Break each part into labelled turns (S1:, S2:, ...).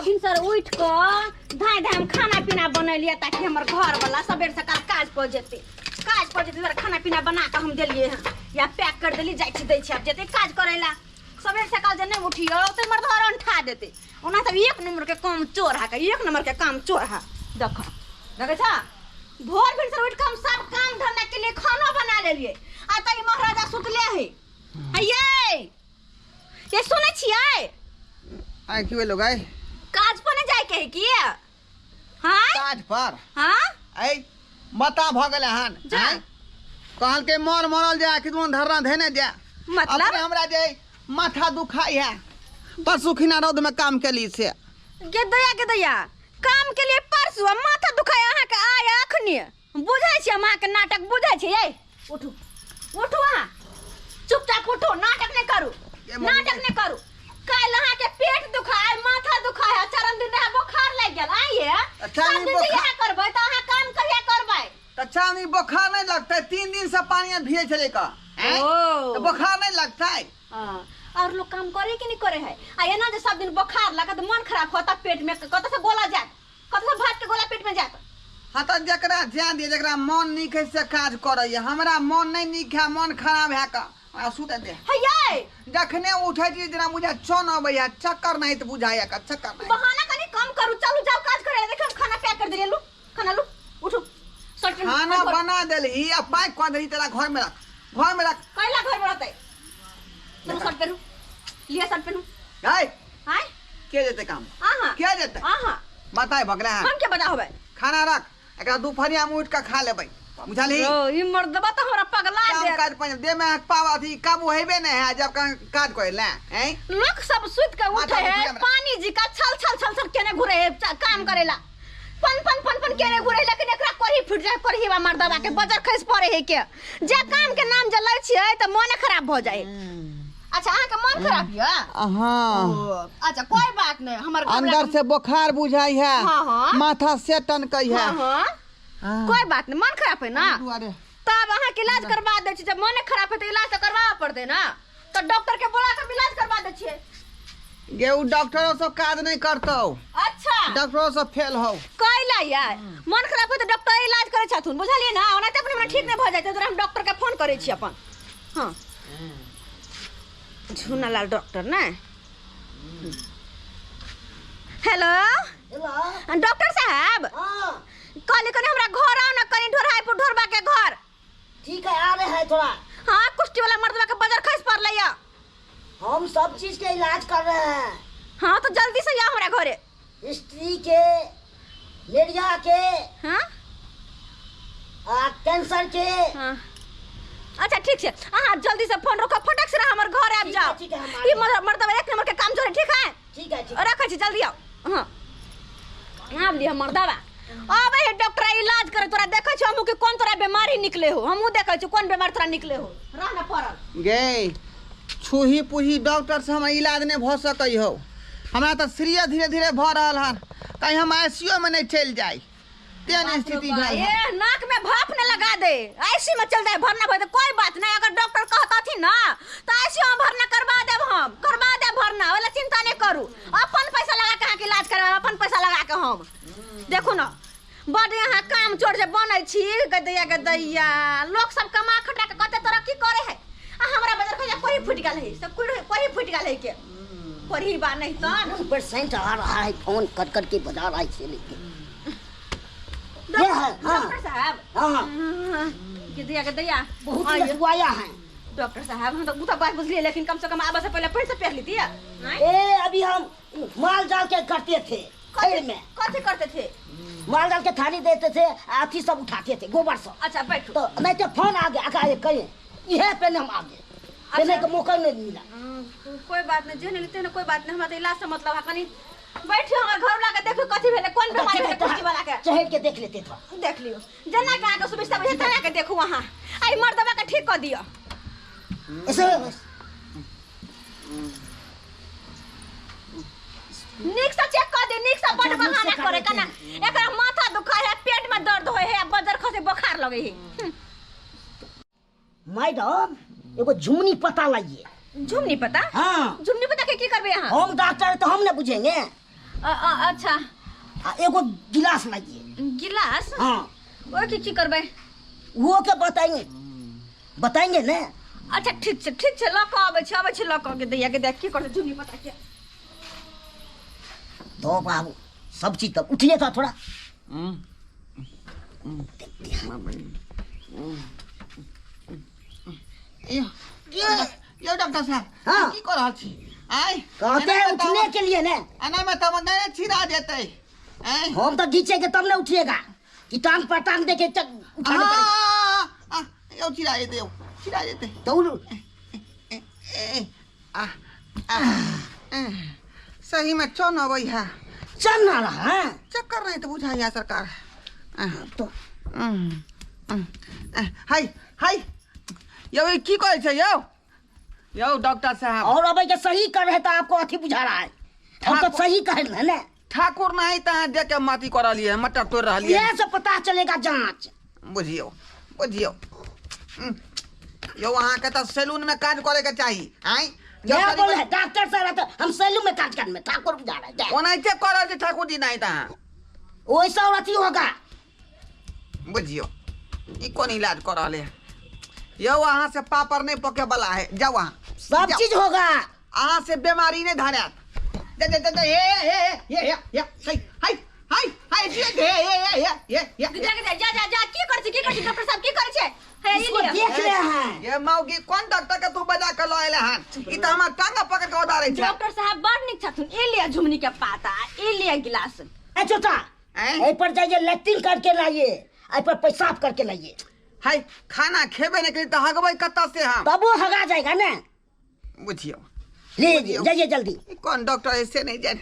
S1: भोर भिनसर उठि कऽ धाय धाय हम खाना पीना बनेलियै ताकि हमर घर वाला सबेर सकाल काज पर जेतै, काज पर जेतै। खाना पीना बना कऽ हम देलियै हँ या पैक कर देली, जाइ छी दै छी। आब जेतै काज करै ला। सबेर सकाल जे नहि उठियौ तऽ हमर घर अंठा देतै। ओना तऽ एक नंबर के काम चोर है, एक नंबर के काम चोर है। देख, देखै छ, भोर भिनसर उठि कऽ हम सब काम धंधा के लिए खानो बना लेलियै आ तऽ महाराजा सुतले है। ये ये सुनै छियै?
S2: आइ की भेलो गाय?
S1: काज पर नहि जायके है की? हाँ,
S2: काज पर।
S1: हाँ,
S2: ऐ बता भऽ गेलै हन।
S1: जा।
S2: आँय? कहलकै मर मरल जाय कि तुम धरना धेने जाय।
S1: मतलब?
S2: अपने हमरा जे माथा दुखाई है, परसू खिना रौद में काम केली से।
S1: गे दया, गे दया, काम के लिए परसू आ माथा दुखाय अहाँके आय अखनी? बुझै छियै हम अहाँके नाटक, बुझै छियै। ये उठू, उठू, अहाँ चुपचाप उठू, नाटक नहि करू।
S2: ये मम्मी।
S1: नाटक नहि करू। काल्हि अहाँके पेट दुखाय, माथा दुखाय, चरम दिन रहे बोखार लागि गेल। आइए
S2: अच्छा,
S1: सब
S2: नहीं
S1: दिन जे
S2: बोखार-
S1: इएह करबै तऽ अहाँ काम कहिया करबै?
S2: तऽ चानी बोखार नहीं लगतै? 3 दिन से पानी में भिजै छलै का, आँय?
S1: ओ।
S2: तऽ बोखार नहीं लगतै?
S1: हाँ, और लोग काम करे कि नहीं करे है? आ एना जे सब दिन बोखार लागत, मन खराब होता, पेट में कतऽ से गोला जायत, कतऽ से भात के गोला पेट में जायत?
S2: हाँ, तऽ जकरा जान दिए, जकरा मन नीक है से काज करैया। हमरा मन नहीं नीक है, मन खराब है का आ सुतै दे।
S1: हे यै,
S2: जखने उठै छी जेना बुझा चन अबैया, चक्कर नहीं तऽ बुझाइया का, चक्कर नहीं।
S1: बहाना कनी कम करू, चलू जाउ काज करे। देखियौ, हम खाना पैक कर देलियै, लू खाना लू, उठू, शर्ट पहिनू,
S2: खाना
S1: घर-
S2: बना देलही आ पैक कऽ देलही, तेरा घर में रख, घर में रख।
S1: कैला घर में रहतै? चलू, शर्ट पहिनू, लिअ शर्ट पहिनू।
S2: है
S1: आँय?
S2: के जेतै काम?
S1: अहाँ।
S2: के जेतै?
S1: अहाँ।
S2: बताय भगला है।
S1: हम के बता होबै?
S2: खाना रख, एकरा दुपहरिया में उठ के खा लेबै, बुझलही?
S1: ओ ई मर्दबा तऽ हमरा पगला
S2: काम
S1: देत।
S2: काज पर देह में पाव अथी काबू हेबे नहीं है जब काज करे ले हैं।
S1: लोग सब सुति के
S2: माथा
S1: उठे है,
S2: दुखी हमरा।
S1: पानी जी का छल छल छल छल केने घुरे है, काम करेला पन पन पन पन केने घुरे, लेकिन एकरा कोरही फुट जाए, कोरही बा मर्दबा के बजर खसि पड़े है के। जे काम के नाम जे लै छियै तऽ मोने खराब भऽ जाए। अच्छा, अहाँके मन खराब यऽ?
S2: हाँ।
S1: ओ, अच्छा, कोई बात नहीं, हमर घबरा-
S2: अंदर से बुखार बुझाई है।
S1: हाँ, हाँ।
S2: माथा से टनकै है।
S1: हाँ हाँ
S2: हाँ।
S1: कोई बात नहीं, मन खराब है ना?
S2: दुआरे।
S1: तब अहाँके इलाज करवा दै छी। जब मने खराब है तऽ इलाज तऽ करवाबऽ पड़तै ना, तऽ डॉक्टर के बोला के इलाज करवा दै छियै।
S2: गे उ डॉक्टरो सब काज नहीं करतौ।
S1: अच्छा।
S2: डॉक्टरो सब फेल हौ।
S1: कैला यार मन खराब है तऽ डॉक्टर इलाज करै छथुन, बुझलियै ना? ओना तऽ अपने हमरा ठीक नहि भऽ जाइ छै, हम डॉक्टर के फोन करै छी अपन। हाँ, झूनालाल डॉक्टर ने। हेलो।
S3: हेलो।
S1: डॉक्टर साहब।
S3: हाँ।
S1: कहली कनी हमरा घर आओ ना, कनी ढोरहाईपुर ढोरबा के घर।
S3: ठीक है, आ रहे हैं थोड़ा।
S1: हाँ, कुश्ती वाला मर्दवा के बजर खस पड़लै या।
S3: हम सब चीज के इलाज कर रहे हैं।
S1: हाँ, तो जल्दी से आओ हमरा घरे।
S3: स्त्री के, लेरिया के।
S1: हाँ?
S3: आ, कैंसर के।
S1: हाँ। अच्छा, ठीक छै, अहाँ जल्दी से फोन रखो, फटक से हमर घर आबि
S3: ठीक है,
S1: जाओ।
S3: ठीक है, हम आ
S1: ई
S3: रहे।
S1: मर्दवा एक नंबर के काम जोड़े, ठीक है?
S3: ठीक है, ठीक है।
S1: रखै छी, जल्दी आओ। हाँ, आब लिअ मर्दवा, आबै है डॉक्टर इलाज करे। तोरा देखै छियौ हमहूँ कि कोन तोरा बीमारी निकले हो, हमहूँ देखै छियौ कोन बीमारी तोरा निकले हो। रह ना पड़ल।
S2: गे छुही पुही डॉक्टर से हमरा इलाज नहीं भऽ सकै हो। हमरा तऽ सीरियस धीरे धीरे भऽ रहल हन, कहीं हम आईसीयू में नहीं चलि जाय, तेहन स्थिति भेल हन।
S1: ए, नाक में भाप न लगा दे, ऐसी में चल जाए भरना भर, कोई बात नहीं। अगर डॉक्टर कहतथिन ना तो ऐसी हम भरना करवा देब, हम करवा देब भरना, वाला चिंता नहीं करू। अपन पैसा लगा के अहाँके इलाज करवाब, अपन पैसा लगा के हम। देखू ना, बड यहाँ काम चोर जे बनै छी, गदैया गदैया लोक सब कमा खटा के कते तरक्की करे है, आ हमरा बजर खजा कोही फुटि गेल है, सब कोही कोही फुटि गेल है के कोही बा नहीं तन।
S3: पेशेंट आ रहा है, फोन कर कर के बजा रहा है इसे लेके। ये है, हाँ।
S1: डॉक्टर साहब।
S3: हाँ।
S1: गदैया गदैया
S3: बहुत
S1: आइए।
S3: लटवाया है।
S1: डॉक्टर साहब, हम तो उ तो बात बुझलिए, लेकिन कम से कम आबे से पहले पैंट से पहन लीती है।
S3: ए, अभी हम माल जाल के करते थे खैर में।
S1: कथी करते थे?
S3: माल जाल के थाली देते थे, अथी सब उठाते थे, गोबर सब।
S1: अच्छा, बैठो।
S3: तो नहीं तो फोन आ गया, आके कहीं यह पहले हम आ गए, पहले के मौका नहीं मिला।
S1: कोई बात नहीं, जे नहीं लेते ना कोई बात नहीं, हमरा तो इलाज से मतलब है। कनी बैठियो, हमर घर वाला के देखो कथी भेलै, कोन बीमारी भेलै कुर्सी वाला के।
S3: चढ़ के देख लेते थोड़ा।
S1: देख लियो, जेना के अहाँके सुविधा बुझे तेना के देखू अहाँ। आई मर्दबा के ठीक कऽ दियौ।
S3: ऐसे
S1: नीक से चेक कऽ दियौ, नीक से। बड
S3: अच्छा, नीक से
S1: बहाना
S3: कर
S1: करे
S3: देते
S1: कना।
S3: हैं।
S1: एकरा माथा दुखाय है, पेट में दर्द होय है, बजर खसे बुखार लगे है।
S3: मैडम, एगो झुमनी पता लाइए।
S1: झुमनी पता?
S3: हाँ।
S1: झुमनी पता के की करबे अहाँ?
S3: हम डॉक्टर तो हम न बुझेंगे।
S1: अच्छा।
S3: आ एगो गिलास लाइए।
S1: गिलास?
S3: हाँ।
S1: ओहि के की करबै?
S3: वो के बताएंगे, बताएंगे ने।
S1: अच्छा ठीक छै, ठीक छै, लऽ कऽ अबै छी, अबै छी लऽ कऽ के दैया के देख की करतै झुमनी पता के।
S3: तो बाबू सब चीज तब उठिए था थोड़ा।
S2: यो डॉक्टर साहब।
S3: हाँ।
S2: की कर रहल छी? आय
S3: कहते हैं उठने के लिए ने।
S2: एना में तब नहीं छिरा जेतै। आय
S3: हम तो घीचेंगे तब ने उठिएगा कि टांग पर टांग देके उठाना पड़ेगा।
S2: यो छिरा जेतै, यो छिरा जेतै।
S3: तो
S2: आ आ सही में चल अबै है।
S3: चल ना रहा है,
S2: चक्कर नहीं तो बुझाइया सरकार।
S3: तो
S2: हाय हाय यो की कहै छै यो? यो डॉक्टर साहब।
S3: और अब के सही कर रहे तो आपको अथी बुझा रहा है। हम तो सही कह रहे हैं ना।
S2: ठाकुर नहीं तहाँ देख के माटी कर रही है, मटर तोड़ रही है।
S3: ये सब पता चलेगा जांच।
S2: बुझियो बुझियो यो वहाँ के तो सैलून में काज करे के चाहिए। आय
S3: क्या बोल रहे डॉक्टर साहब? तो हम सैलून में काज करने में ठाकुर बुझा रहा है।
S2: ओनाहिते कर रहल छै ठाकुर जी नहीं तहाँ।
S3: वैसा और अथी होगा।
S2: बुझियो ई कोन इलाज कर रहल है? यो वहाँ से पापड़ नहीं पके वाला है। जाओ वहाँ
S3: सब चीज होगा।
S2: अहाँ से बीमारी नहीं धारत। दे दे दे हे हे हे हे हे हाय हाय हाय हाय जे हे हे हे हे हे
S1: जा जा जा जा की कर छै, की कर छै डॉक्टर साहब, की कर छै? हे
S3: इसको देख रहे हैं।
S2: ये मौगी कोन डॉक्टर के तू बजा के लएले हन? ई त हमर टांग पकड़ के उतारै छै।
S1: डॉक्टर साहब बड़ नीक छथुन। ए लिया झुमनी के पाता, ए लिया गिलास।
S3: ए छोटा ए पर जाइए लैट्रिन करके लाइए, ए पर पेशाब करके लाइए।
S2: हाय खाना खेबे नहीं करी त हगबै कतऽ से हम?
S3: तब वो हगा जाएगा ना।
S2: बुझियो
S3: ले जाइए जल्दी।
S2: कोन डॉक्टर ऐसे नहीं जाए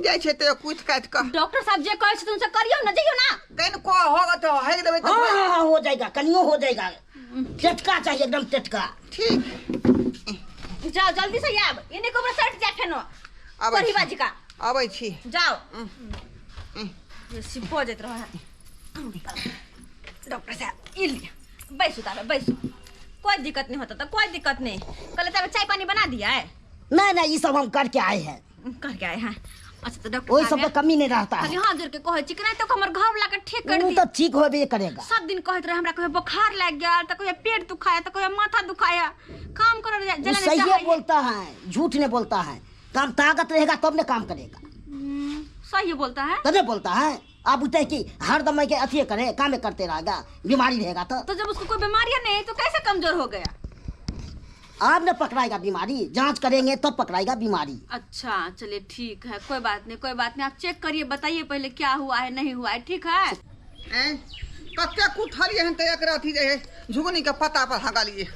S2: जाइ छै त कुछ काट के।
S1: डॉक्टर साहब जे कहै छथुन से करियौ ना, जइयौ ना।
S2: कन को होगा तो हग देबै
S3: त। हां हां हो जाएगा, कनियो हो जाएगा। टेटका चाहिए एकदम टेटका।
S2: ठीक
S1: जाओ जल्दी से आब, इने को सट जा फेनो।
S2: आबै
S1: पढ़ी बाजी का
S2: आबै छी।
S1: जाओ ये सिपो जाइत रह। डॉक्टर साहब ई लिया, बैसू ताबे बैसू, कोई दिक्कत नहीं होता तो कोई दिक्कत नहीं। कल ताबे चाय पानी बना दिया है?
S3: नहीं नहीं ये सब हम करके आए हैं।
S1: करके आए हैं। अच्छा तो डॉक्टर
S3: वही सब का कमी नहीं रहता है।
S1: हां जोर के कहै छी कि नहीं तो हमर घर वाला के ठीक कर दी।
S3: तो ठीक होबे करेगा।
S1: सब दिन कहत रहे हमरा, कहे बुखार लग गया त कहे पेट दुखाया त कहे माथा दुखाया। काम कर जला
S3: नहीं सही बोलता है, झूठ नहीं बोलता है। काम ताकत रहेगा तब ने काम करेगा।
S1: सही बोलता है
S3: तभी बोलता है। आप बोलते हैं कि हर दम के अथी करे काम करते रहेगा, बीमारी रहेगा
S1: तो जब उसको कोई बीमारी नहीं तो कैसे कमजोर हो गया?
S3: आप ने पकड़ाएगा बीमारी, जांच करेंगे तब पकड़ाएगा बीमारी।
S1: अच्छा चलिए ठीक है, कोई बात नहीं कोई बात नहीं। आप चेक करिए, बताइए पहले क्या हुआ है नहीं हुआ है। ठीक है।
S2: कते कुथलिए हन त एकरा अथी जे है झुगनी के पत्ता पर हगालिए।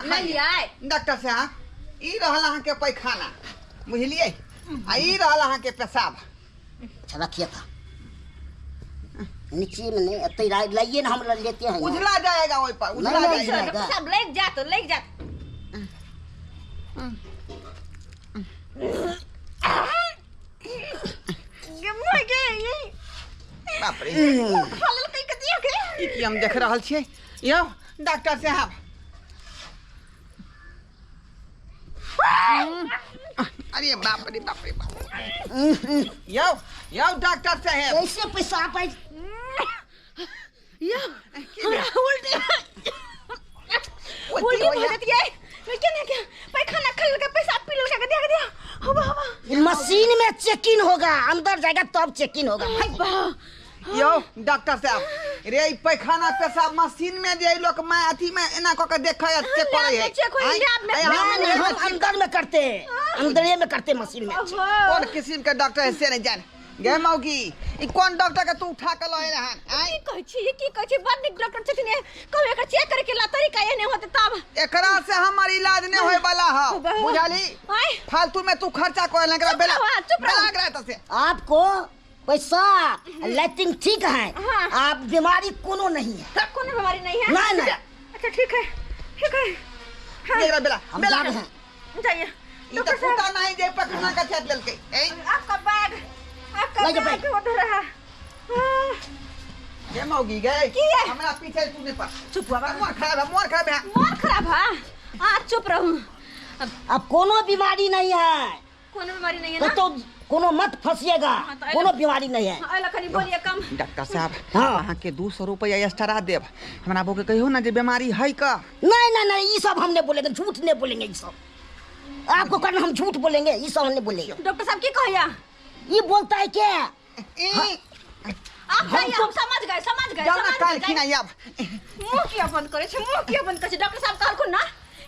S1: नहीं आए
S2: डॉक्टर साहब, ई रहल अहाँ के पैखाना बुझलिए, आ ई रहल अहाँ के पेशाब।
S3: अच्छा रखिए था नीचे में नहीं अतई लाइए ना, हम लेते हैं।
S2: उजला जाएगा ओई पर, उजला जाएगा।
S1: डॉक्टर साहब लग जा तो लग जा।
S2: बाप रे ई की हम देख रहल छियै? यौ डॉक्टर साहब, अरे बाप रे बाप रे बाप। यौ यौ डॉक्टर साहब
S3: कैसे पेशाब आई?
S1: यो हमरा उल्टी उल्टी हो जाती है। मैं क्या नहीं क्या पैखाना खा लगा, पेशाब पी लगा, दिया दिया हवा हवा।
S3: मशीन में चेक इन होगा, अंदर जाएगा तब चेक इन होगा।
S2: यौ डॉक्टर साहब रे ई पैखाना पेशाब मशीन में जे लोग मैं अथी में एना क के देखै चेक करै है।
S1: चेक होई लैब में।
S3: हम अंदर में करते, अंदर में करते मशीन में।
S2: कोन किस्म के डॉक्टर है से नहीं जान गे मौगी। ई कोन डॉक्टर के तू उठा के लए रहन?
S1: की कहै छी, की कहै छी? बड़ नीक डॉक्टर छथिन, कहू एकर चेक करे के ला तरीका एने होते तब
S2: एकरा से हमर इलाज नहीं होय वाला है, बुझाली? फालतू में तू खर्चा कर एकरा बेला बेला करा त से।
S3: आपको पैसा लैट्रिन ठीक है।
S1: हाँ।
S3: आप बीमारी कोनो नहीं है।
S1: कोनो बीमारी नहीं है?
S3: नहीं नहीं।
S1: अच्छा ठीक है ठीक है।
S2: हाँ। बेला बेला
S3: हम जा रहे हैं।
S1: जाइए
S2: ई त कुत्ता नहीं जे पकड़ना का छाट लेलकै।
S1: आपका बैग, आपका बैग उधर है।
S2: ये मौगी गए
S1: की है?
S2: हमरा पीछे तू नहीं पर।
S1: चुप हुआ,
S2: मोर खराब है, मोर खराब है,
S1: मोर खराब है। आ चुप रहू।
S3: अब कोनो बीमारी नहीं है,
S1: कोनो बीमारी नहीं है ना?
S3: कतौ कोनो मत फंसिएगा,
S1: हाँ, तो
S3: कोनो बीमारी नहीं है।
S1: हाँ, अइला कनी बोलिए कम।
S2: डॉक्टर साहब,
S3: हाँ।
S2: अहाँके 200 रुपया एक्स्ट्रा देब, हमरा बो के कहियो ना जे बीमारी है का।
S3: नहीं नहीं नहीं, ये सब हम नहीं बोलेंगे, झूठ नहीं बोलेंगे। ये सब आपको करना, हम झूठ बोलेंगे, ये सब हम नहीं बोलेंगे।
S1: डॉक्टर साहब की कहिया?
S3: ये बोलता है क्या?
S2: ई,
S1: आप कहिए, हम समझ गए, समझ गए,
S2: जाओ ना
S1: समझ
S2: काल
S1: गए।
S2: खिना आब।
S1: मुंह किया बंद करे छै, मुंह किया बंद करे छै। डॉक्टर साहब कहलखुन ना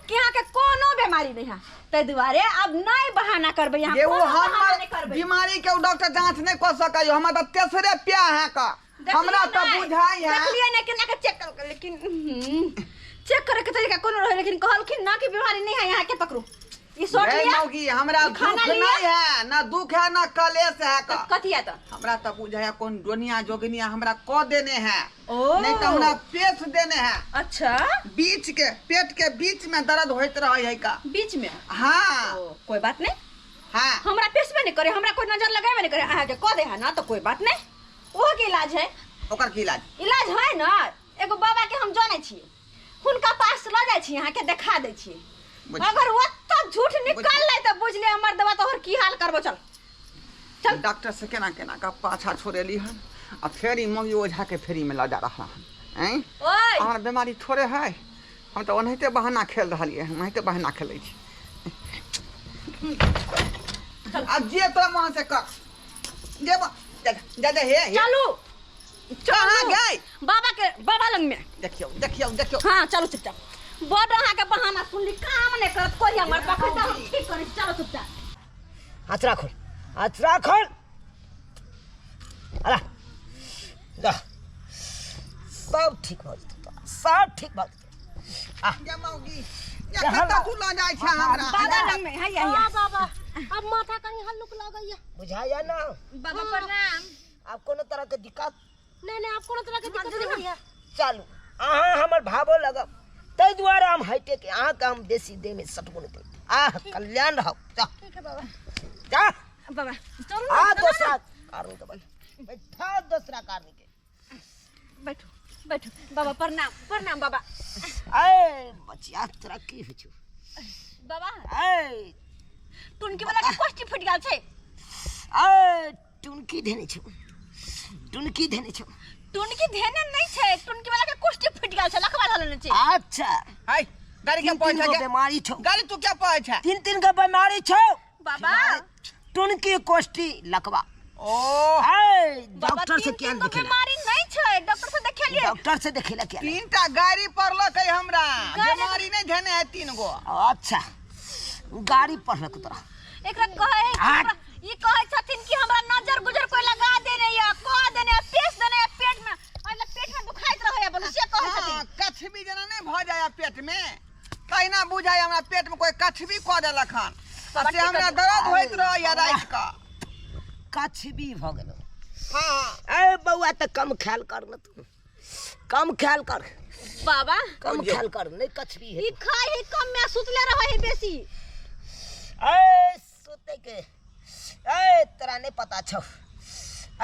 S1: कि यहाँ के कोनो बीमारी नहीं है, ताहि दुआरे अब नहीं बहाना करबै, यहाँ
S2: ये वो
S1: कोनो बहाना
S2: हमर
S1: नहीं करबै।
S2: बीमारी के डॉक्टर जांच नहीं कर सकै, हमरा तऽ तेसरे प्या है का।
S1: देखलियै
S2: हमरा तऽ
S1: नहि,
S2: बुझाइ है।
S1: देखलियै नहि केना के चेक कर, लेकिन चेक करे के तरीका कोनो रहे, लेकिन कहलखिन ना कि बीमारी नहीं है यहाँ के। पकड़ू ई शॉट
S2: रे
S1: लिया,
S2: मौगी, हमरा
S1: ई खाना
S2: दुख
S1: लिया।
S2: नहीं है, ना दुख है ना कलेश है का।
S1: कथी है तो?
S2: हमरा तऽ बुझाइ है कोन डोनिया जोगिनिया हमरा क देने है,
S1: ओ।
S2: नहीं तऽ हमरा पेश देने है।
S1: अच्छा,
S2: बीच के पेट के बीच में दर्द होइत रहे है का।
S1: बीच में?
S2: हाँ।
S1: ओ, कोई बात नहीं।
S2: हाँ।
S1: हमरा पेशबे नहीं करे, हमरा कोई नजर लगाबे नहीं करे, अहाँ के क दे है ना तो कोई बात नहीं, ओहो के इलाज है।
S2: ओकर की इलाज?
S1: इलाज है ना, एगो बाबा के हम जानै छी, हुनका पास लऽ जाइ छी, अहाँ के देखा दै छी। अगर ओतऽ झूठ निकाल ले तऽ बुझ ले हमर दवा तोहर की हाल करबो। चल चल।
S2: डॉक्टर से केना केना का पाछा छोड़ेली हन, आ फेर ई मौगी ओझा के फेरी में लऽ जा रहा हन। ऐं
S1: ओए,
S2: हमर बीमारी थोड़े है, हम तऽ ओनाहिते बहाना खेल रहलियै हन, ओनाहिते बहाना खेलै छी। आ जे तोरा मन से कर, जे जा जा जा हे हे।
S1: चलू
S2: कहाँ
S1: चलू
S2: गए?
S1: बाबा के, बाबा लग में।
S2: देखियौ देखियौ देखियौ।
S1: हाँ चलू चुपचाप, बड़ अहाँ के बहाना सुनली, काम नहीं करत कोई हमर, पकड़ तऽ हम ठीक करै छी। चलू चुपचाप।
S3: अचरा खोल, अचरा खोल, अरे जा, सब ठीक भऽ जेतौ तोरा, सब ठीक भऽ जेतौ। आ
S2: जा मौगी, जा
S3: जा
S2: कतऽ
S3: हल्ला।
S2: तू लऽ जाइ छै हमरा?
S1: बाबा लग में हैया हैया।
S4: हाँ बाबा, अब माथा कहीं हल्लुक लगैया।
S3: बुझाइया ना?
S1: बाबा प्रणाम।
S3: आब कोनो तरह के दिक्कत
S4: नहीं नहीं, आप कोनो तरह के दिक्कत नहीं होइया।
S3: चलू, अहाँ हमर भावो लगब, ताहि दुआरे हम हाईटेक के अहाँके हम बेसी देह में सटबो नहीं करब। आह कल्याण रहब। जा
S1: ठीक है बाबा।
S3: जा
S1: बाबा चलू
S3: आ
S1: ना, चलू ना।
S3: दोसरा कारण के बैठा, दोसरा कारण के
S1: बैठो बैठो बाबा, प्रणाम प्रणाम बाबा।
S3: ए बचिया, तोरा की होइ छौ?
S1: बाबा
S3: ए
S1: टुनकी वाला के कोष्टी फुटि गेल छै।
S3: ए टुनकी धेने छौ, टुनकी धेने छौ।
S1: टुनकी धेने नहीं छै, टुनकी वाला के कोष्टी फुटि गेल छै, लखवा धरल छै।
S3: अच्छा
S2: है गाड़ी के
S3: तीन तीन
S2: पैसा
S3: गो
S2: के
S3: बीमारी छौ।
S2: गाड़ी तू क्या पैसा?
S3: तीन तीन गो बीमारी छौ
S1: बाबा।
S3: टुनकी कोष्टी लकवा।
S2: ओ
S3: ए
S1: बाबा,
S3: डॉक्टर से
S1: तीन
S3: क्या
S1: तीन गो
S3: देखेला?
S1: बीमारी नहीं छै, डॉक्टर से देखेलिए।
S3: डॉक्टर से देखेला क्या?
S2: तीन टा गाड़ी पड़लक है हमरा,
S1: गाड़ी-
S2: बीमारी नहीं धेने है तीन गो।
S3: अच्छा गाड़ी पढ़लक तोरा।
S1: एकरा कहै है कि
S3: आ-
S1: हमरा, ई कहै छथिन कि हमरा नजर गुजर कोई लगा देने या कह देने या पेश देने या पेट में, अइला पेट में दुखाइत रहै बोल, से कहै
S2: हाँ,
S1: छथिन।
S2: कछबी जेना नहीं भऽ जाय पेट में, तहिना बुझाय हमरा पेट में कोई कछबी कऽ देलक हन, आ से हमरा दर्द होइत रहैया राति कऽ।
S3: कछबी भऽ गेलौ।
S2: हाँ।
S3: ए बौआ तऽ कम ख्याल कर न तू, कम ख्याल कर
S1: बाबा,
S3: कम ख्याल कर, नहीं कछबी
S1: ई
S3: है।
S1: खाइ है कम में, सुतले रहै है बेसी।
S3: ए सुते के ए तोरा नहीं पता छौ,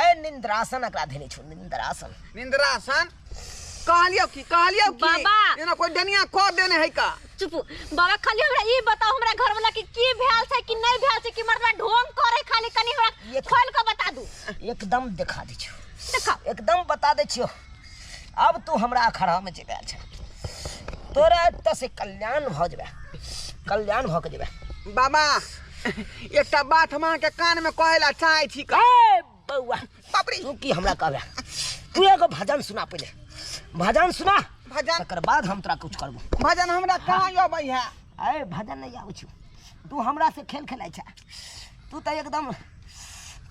S3: ए निंद्रासन एकरा धेने छौ, निंद्रासन।
S2: निंद्रासन कहलियौ की, कहलियौ की
S1: बाबा।
S2: एना कोई डनिया कऽ देने है का?
S1: चुप बाबा, खाली हमरा ई बताओ हमरा घर वाला के की भेल छै कि नहीं भेल छै, कि मर्दवा ढोंग करे, खाली कनी हमरा खोल के बता दू।
S3: एकदम देखा दै छियौ,
S1: देखा
S3: एकदम बता दै छियौ। अब तू हमरा अखाड़ा में जेबे छै, तोरा एतऽ से कल्याण भऽ जेबे, कल्याण भऽ के जेबे।
S2: बाबा एकटा बात हम अहाँके कान में कहै ला चाहै छी का।
S3: ए बौआ
S2: बाप रे।
S3: तू की हमरा कहबे? तू एगो भजन सुना पहिले, भजन सुना,
S2: भजन?
S3: तकर बाद हम तोरा कुछ करबो।
S2: भजन हमरा कहाँ अबै है?
S3: ए भजन नहीं आबै छौ, तू हमरा से खेल खेलै छै, तू तऽ एकदम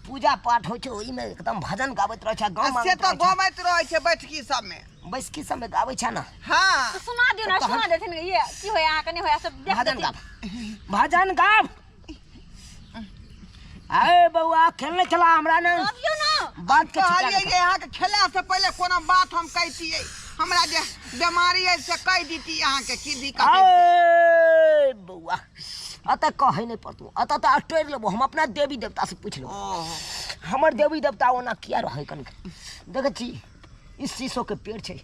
S3: पूजा पाठ होइ छै ओहिमे एकदम भजन गाबैत रहै छै, गाँव
S2: आ से तऽ गबैत रहै छै बैठकी सबमे,
S3: बैसकी सबमे गाबै छै ना।
S2: हाँ
S1: सुना दियौ ना, सुना देथिन ये की होय अहाँके नहीं होय सब देख
S3: भजन
S1: देथिन।
S3: गाब, भजन गाब। अरे बौआ खेलने चला हमरा ने
S1: अबियौ ना।
S3: बात के छिपा
S2: कहलियै
S3: के
S2: जे अहाँके खेला से पहिले कोनो बात हम कहितियै, हमरा जे बीमारी है से कहि दिती अहाँके की दिक्कत है।
S3: अरे बौआ अतः कहै नहीं पड़तौ, अतः तऽ अटोरि लेबो हम, अपना देवी देवता से पूछि लेबो। हमर देवी देवता ओना किया रहै कनिक देखै छी, ई शीशो के पेड़ छै,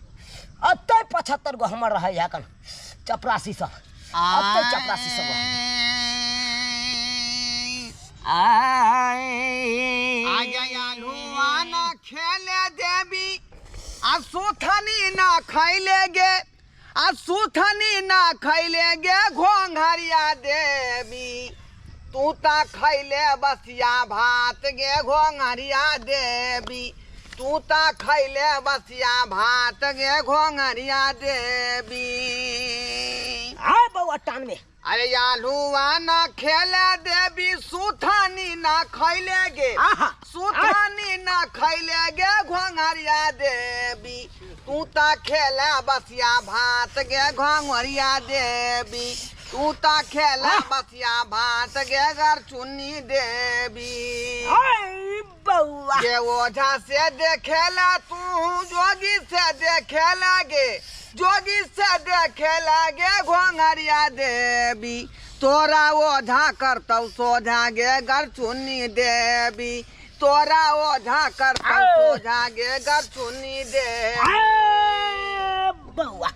S3: अतः 75 गो हमर रहै है कन चपरासी सब, अतः चपरासी सब रहै। आय
S2: आलुआ ना खेले देवी आ सुथनी ना खैले गे, आ सुथनी ना खैले गे घोंघरिया देवी, तू ता खैले बसिया भात गे घोंघरिया देवी, तू ता खैले बसिया भात गे घोंघरिया देवी।
S3: आय बौआ टान में।
S2: अरे आलुआ ना खेले देवी सुथनी ना खैले गे, सुथनी ना खैले गे घोंघरिया देवी, तू ता खेले बसिया भात गे घोंघरिया देवी, तू ता खेले बसिया भात गे गरचुन्नी देवी।
S3: बौआ
S2: गे ओझा से देखेला तू जोगी से देखेला गे, जोगी से देखे लागे घोंघरिया देवी, तोरा ओझा करतौ सोझा गे गरचुन्नी देवी, तोरा ओझा करतौ सोझा गे गरचुन्नी देवी।
S3: बौआ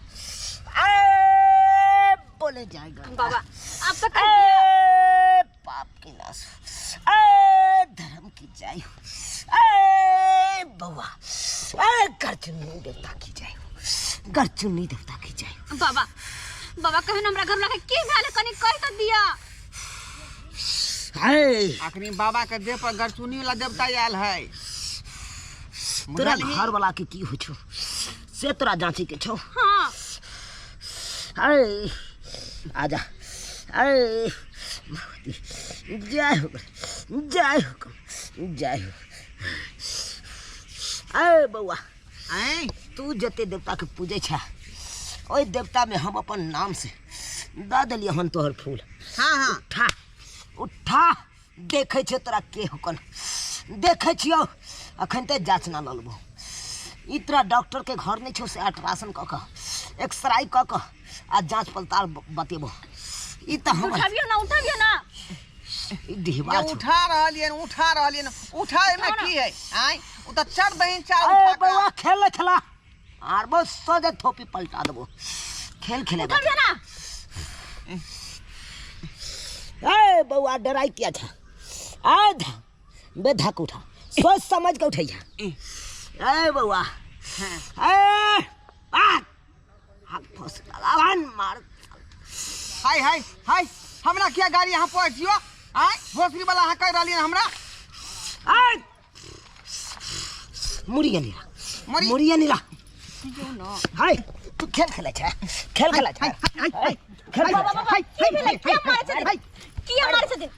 S3: बोले जाएगा
S1: बाबा अब तो
S3: पाप की नाश, धर्म की जय हो, बौआ गरचुन्नी देवता की जय हो, गरचुन्नी देवता की जय हो।
S1: बाबा बाबा कहन हमरा घर लगे की भेल कनी कह त दिया।
S3: हाय
S2: अखनी बाबा के देह पर गरचुन्नी वाला देवता आयल है।
S3: तोरा घर वाला के की होइ छौ से तोरा जांची के छौ।
S1: हां
S3: हाय आजा, अरे जय हो जय हो जय हो। अरे बौआ तू जते देवता के पूजे छा ओहि देवता में हम अपन नाम से दऽ देलियै हन तोहर फूल।
S2: हाँ हाँ
S3: उठा उठा, देखै छियौ तोरा के होकन, देखै छियौ अखन तऽ जाँच ना लऽ लेबौ। ई तोरा डॉक्टर के घर नहीं छौ से अल्ट्रासाउंड कऽ कऽ एक्सरे कऽ कऽ आ जाँच पड़ताल बतेबौ। ई तऽ हम
S1: उठाबियौ ना, उठाबियौ ना,
S3: ई डिहबार छौ।
S2: उठा रहलियन, उठा रहलियन, उठाए में की है? आय उ त चढ़ दहिन चार उठा के।
S3: बौआ खेल ले खेला आर बस सोझे थोपी पलटा देबो, खेल खेले
S1: उठाबियौ ना।
S3: ए बौआ डराई किया था? आ धा बेधक उठा, सोच समझ के उठैया। ए बौआ ए आ हाथ फस लगावन मार।
S2: हाय हाय हाय हमरा किया गाड़ी यहाँ पहुँचियो? आय भोसड़ी वाला अहाँ कहि रहलियन हमरा।
S3: आय मुड़िया नीला, मुड़िया नीला। हाय तू खेल खेलै छै, खेल खेलै छै, खेल
S1: बाबा की भेलै? किया मारै छथिन? किया मारै छथिन?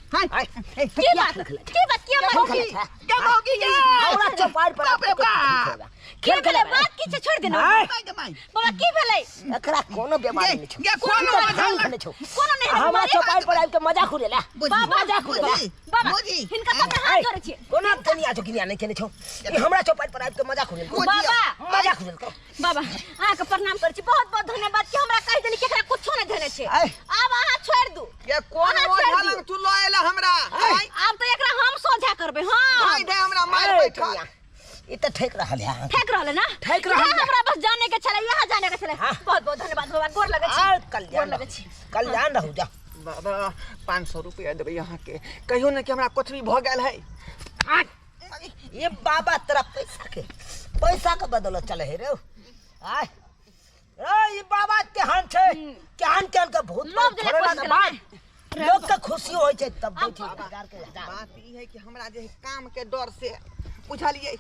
S1: की बात, की बात, किया मारै छथिन?
S2: के मौगी ये
S3: हमरा चौपाड़ पर
S2: बाप रे बाप।
S1: की भेलै? बात की छै? छोड़ देना बाबा, की भेलै?
S3: एकरा कोनो बीमारी नहीं छौ,
S2: ये कोनो
S3: मजाक नहीं छौ,
S1: कोनो नहीं।
S3: हमरा चौपाड़ पर आबि के मजाक उड़ेला, मजाक उड़ेला
S1: बाबा। हिनका सब हाथ जोड़ै छी,
S3: कोनो दुनिया जोगिनिया नहीं केने छौ। ई हमरा चौपाड़ पर आबि के मजाक उड़ेल
S1: बाबा,
S3: मजाक उड़ेल।
S1: बाबा अहाँ के प्रणाम करै छी, बहुत बहुत धन्यवाद कि हमरा कहि देली कि एकरा कुछो नहीं देने छै। आब अहाँ छोड़ि दू।
S2: ये कोन ओझा लग तू लऽ एला हमरा?
S1: आब तऽ एकरा हम सोझा करबै। हां
S2: भाई दे हमरा मार बैठल।
S3: ई तऽ ठेक रहल है,
S1: ठेक रहल है ना,
S3: ठेक रहल है।
S1: हमरा बस जाने के छलै, यहाँ जाने के छलै। बहुत बहुत धन्यवाद बाबा, गोर लगै छी,
S3: कल्याण
S1: गोर लगै छी,
S3: कल्याण रहू। जा
S2: बाबा 500 रुपया देबै अहाँ के, कहियो ने कि हमरा कुछ भी भऽ गेल है।
S3: ये बाबा तोरा पैसा के, पैसा के बदौलत चले है रे। आय रे ई बाबा केहन छै, केहन केहन के भूत छोड़ला के बाद लोग के खुशी होय छै तब दै छै हजार के हजार।
S2: बात ई है कि हमरा जे काम के डर से बुझलियै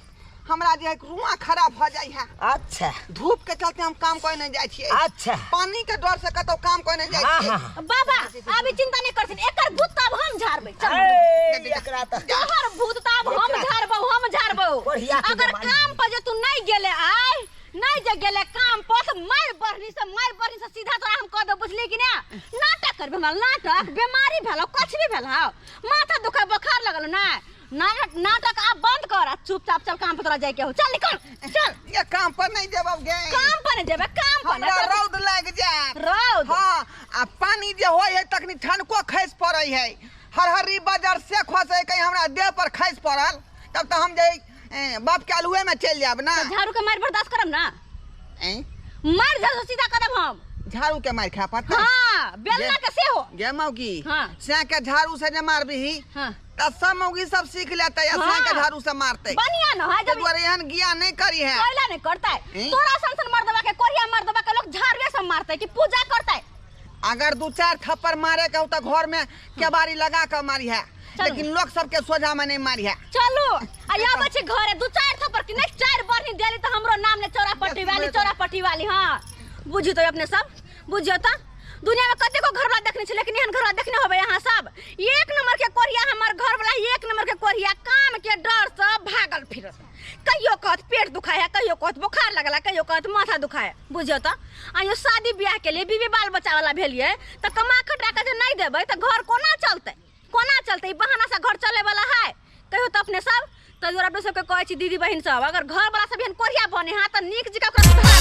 S2: हमरा जे रुआ खराब भऽ जाइ है।
S3: अच्छा
S2: धूप के चलते हम काम करे नहीं जाइ छियै।
S3: अच्छा
S2: पानी के डर से कतौ काम करे नहीं जाइ छियै।
S1: बाबा अभी चिंता नहीं करथिन, एकर भूत तब हम झाड़बै। चल
S3: एकरा त
S1: तोहर भूत तब हम झाड़बौ, हम झाड़बौ। अगर काम पर जे तू नहीं गेले, आय नहीं जे गेले काम पर त मार बढ़नी से, मार बढ़नी से सीधा तोरा हम कह दो, बुझली कि ना? नाटक करबे हमरा, नाटक बीमारी भेलौ, कुछ भी भेलौ, माथा दुखा बुखार लगल ना, नाटक आप बंद कर, चुपचाप चल काम पर तोरा जाय के हो, चल निकल चल।
S2: ये काम पर नहीं जेबौ गे,
S1: काम पर नहीं जेबे, काम पर
S2: हमरा रौद लाग जायत,
S1: रौद।
S2: हां आ पानी जे होय है तखनी ठनको खसि पड़ै है, हरहरी बाजार से खसै कहीं हमरा देह पर खसि पड़ल तब त हम जे बाप के आलुए में चलि जायब ना।
S1: झाड़ू के मार बर्दाश्त करब ना? मार झाड़ू सीधा करब हम,
S2: झाड़ू के मार खा पड़तै।
S1: हां बेलना के सेहो
S2: गे मौगी।
S1: हां
S2: से के झाड़ू से जे मारबिही
S1: हां
S2: त सब मौगी सब सीख लेतै आ
S1: हाँ।
S2: के झाड़ू से मारतै
S1: बढ़िया न है
S2: ताहि
S1: जब
S2: दुआरे एहन ज्ञान नहीं करी है
S1: कोयला नहीं करता है
S2: ई?
S1: तोरा सन सन मर्दवा के कोरिया मर्दवा के लोग झाड़ुए से मारते कि पूजा करता है
S2: अगर दू चार थप्पड़ मारे के हो तो घर में केबाड़ी लगा के मारी है
S1: चलू।
S2: लेकिन लोग सबके सोझा में नहीं मारी है
S1: चलू आ यहाँ बच्चे घरे दू चार थप्पड़ की नहीं चार बरनी देली तो हमरो नाम ने चौरा पट्टी वाली चौरा पट्टी वाली। हाँ बुझी तो अपने सब बुझियो तो दुनिया में कतेको घर वाला देखने छी लेकिन एहन घर वाला देखने होबे यहाँ सब। एक नंबर के कोरिया हमर घर वाला, एक नंबर के कोरिया काम के डर से भागल फिरत। कहियो कहत पेट दुखाए है, कहियो कहत बुखार लगला, कहियो कहत माथा दुखाए। बुझियो तो आयो शादी ब्याह के लिए बीबी बाल बच्चा वाला भेलिए तो कमा खटा के जे नहीं देबै तो घर कोना चलतै, कोना चलतै? ई बहाना से घर चले वाला है। कहियो तो अपने सब तो जोरा अपने सबके कहै छी दीदी बहिन सब अगर घर वाला सब एहन कोरिया बने हाँ तो नीक जकाँ ओकरा सुधारू।